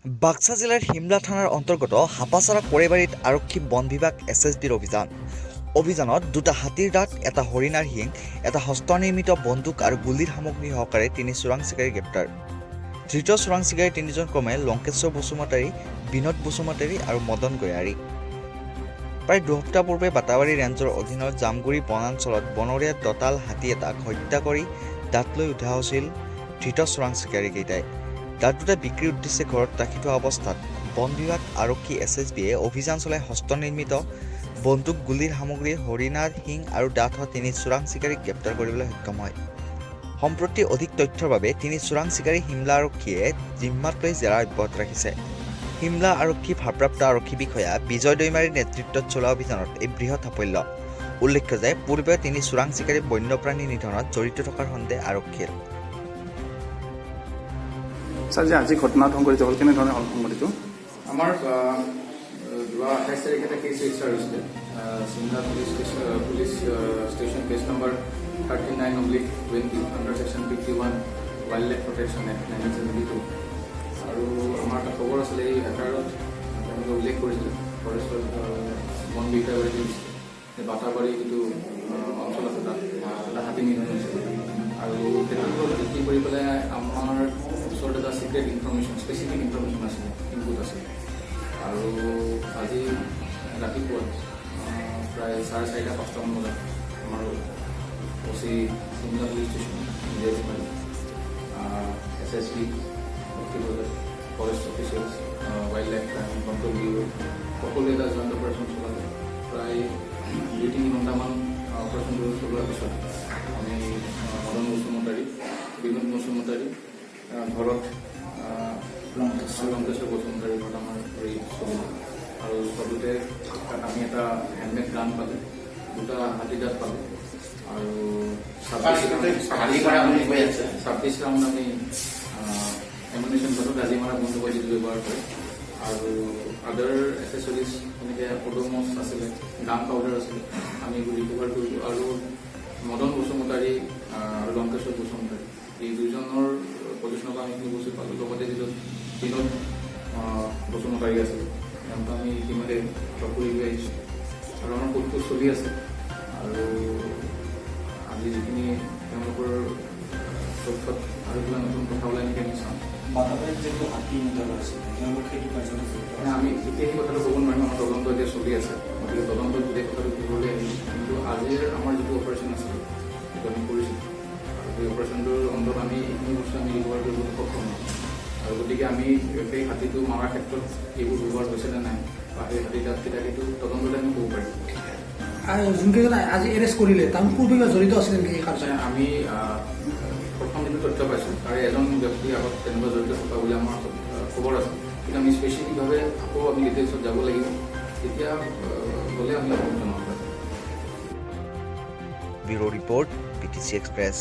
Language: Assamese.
বাক্সা জিলাৰ শিমলা থানাৰ অন্তৰ্গত হাপাচাৰা কৰেবাৰীত আৰক্ষী, বন বিভাগ, এছএছবিৰ অভিযান। অভিযানত দুটা হাতীৰ দাঁত, এটা হৰিণাৰ শিং, এটা হস্তনিৰ্মিত বন্দুক আৰু গুলীৰ সামগ্ৰী সহকাৰে তিনি চোৰাং চিকাৰী গ্ৰেপ্তাৰ। ধৃত চোৰাং চিকাৰী তিনিজন ক্ৰমে লংকেশ্বৰ বসুমতাৰী, বিনোদ বসুমতাৰী আৰু মদন গয়াৰী। প্ৰায় 2 সপ্তাহ পূৰ্বে বাটাবাৰী ৰেঞ্জৰ অধীনৰ জামগুৰি বনাঞ্চলত বনৰীয়া দঁতাল হাতী এটাক হত্যা কৰি দাঁত লৈ উধা হৈছিল ধৃত চোৰাং চিকাৰীকেইটাই। দাঁত দুটা বিক্ৰীৰ উদ্দেশ্যে ঘৰত ৰাখি থোৱা অৱস্থাত বন বিভাগ, আৰক্ষী, এছএছবিয়ে অভিযান চলাই হস্তনিৰ্মিত বন্দুক, গুলীৰ সামগ্ৰী, হৰিণাৰ শিং আৰু দাঁতসহ তিনি চোৰাং চিকাৰীক গ্ৰেপ্তাৰ কৰিবলৈ সক্ষম হয়। সম্প্ৰতি অধিক তথ্যৰ বাবে তিনি চোৰাং চিকাৰী শিমলা আৰক্ষীয়ে জিম্মাত লৈ জেৰা অব্যাহত ৰাখিছে। শিমলা আৰক্ষী ভাৰপ্ৰাপ্ত আৰক্ষী বিষয়া বিজয় দৈমাৰীৰ নেতৃত্বত চলোৱা অভিযানত এই বৃহৎ সাফল্য। উল্লেখ্য যে পূৰ্বে তিনি চোৰাং চিকাৰী বন্যপ্ৰাণী নিধনত জড়িত থকাৰ সন্দেহ আৰক্ষীৰ। ছাৰ, যে আজি ঘটনাটো সংঘটিত হ'ল, কেনেধৰণে হ'ল সংঘটিত? আমাৰ যোৱা 28 তাৰিখে এটা কেছ ৰেজিষ্টাৰ হৈছিলে Shimla police station, case number 39/20 under section 51, Wild Life Protection Act, 1972। আৰু আমাৰ এটা খবৰ আছিলে, এই এফআইআৰত তেওঁলোকে উল্লেখ কৰিছিলে, ফৰেষ্টৰ বন বিষয়াগৰাকী দিছিলে যে বাটাবাৰী যিটো অঞ্চল আছে, তাত এটা হাতী নিধন হৈছে। আৰু সেইটোৰ ওপৰত ভিত্তি কৰি পেলাই আমাৰ ওচৰত এটা চিক্ৰেট ইনফৰমেশ্যন, স্পেচিফিক ইনফৰমেশ্যন আছিলে, ইনপুট আছিলে। আৰু আজি ৰাতিপুৱা প্ৰায় 4:30, 5টামান বজাত আমাৰ অ' চি চিমলা পুলিচ ষ্টেচন বিজয়, এছএছবি শক্তি বজাৰ, forest officers, Wild Life Crime Control Bureau, সকলোৱে এটা জইণ্ট অপাৰেশ্যন চলালে। প্ৰায় 2-3 ঘণ্টামান অপাৰেশ্যনটো চলোৱাৰ পিছত আমি মদন বসুমতাৰী, বিনোদ বসুমতাৰী ঘৰত, লংকেশ্বৰ বসুমতাৰীৰ ঘৰত আমাৰ ৰেইড চলিলে। আৰু চলোতে তাত আমি এটা হেণ্ডমেড গান পালোঁ, দুটা হাতী দাঁত পালোঁ আৰু 26 ৰাউণ্ড আমি এমুনেশ্যন পালোঁ, গাজি মাৰা বন্দুকত যিটো ব্যৱহাৰ কৰে, আৰু আদাৰ এচেচৰিজ, তেনেকৈ অড'মছ আছিলে, গান পাউডাৰ আছিলে, আমি এইবোৰ ৰিকভাৰ কৰিলোঁ। আৰু মদন বসুমতাৰী আৰু লংকেশ্বৰ বসুমতাৰী, এই দুজনৰ পজিশ্যনৰ পৰা আমি এইখিনি বস্তু পালোঁ। লগতে যিটো বিনোদ বসুমতাৰী আছিলে, তেওঁক আমি ইতিমধ্যে আটক কৰি লৈ আহিছোঁ আৰু আমাৰ সোধ চলি আছে। আৰু আজি যিখিনি তেওঁলোকৰ তথ্যত আৰু কিবা নতুন কথা ওলাই নেকি আমি চাম। বাটাবাৰীত যিটো হাতী নিধন হৈছিল, তেওঁলোক সেইটো কাৰ্যত জড়িত? মানে আমি এতিয়া সেই কথাটো ক'ব নোৱাৰিম। আমাৰ তদন্ত এতিয়া চলি আছে, গতিকে তদন্তত গোটেই কথাটো পোহৰলৈ আহিব। কিন্তু আজিৰ আমাৰ যিটো অপাৰেশ্যন আছিলে, সেইটো আমি কৰিছিলোঁ আৰু সেই অপাৰেশ্যনটোৰ অন্তত আমি এইখিনি বস্তু আমি ৰিকভাৰ কৰিবলৈ সক্ষম হৈছোঁ। আৰু গতিকে আমি সেই হাতীটো মৰাৰ ক্ষেত্ৰত এইবোৰ ব্যৱহাৰ হৈছে নে নাই বা সেই হাতী দাঁতকেইটা, সেইটো তদন্ততে আমি ক'ব পাৰিম। আৰু যোনকেইজন আজি এৰেষ্ট কৰিলে, তাৰ পূৰ্বে কিবা জড়িত আছিলে নেকি এই কাৰ্যত? মানে আমি প্ৰথম যিটো তথ্য পাইছোঁ, তাৰে এজন ব্যক্তি আগত তেনেকুৱা জড়িত থকা বুলি আমাৰ খবৰ আছে। কিন্তু আমি স্পেচিফিকভাৱে আকৌ আমি ডিটেইলছত যাব লাগিব। তেতিয়া গ'লে আমি আপোনাক জনাব পাৰিম। Bureau report, BTC express.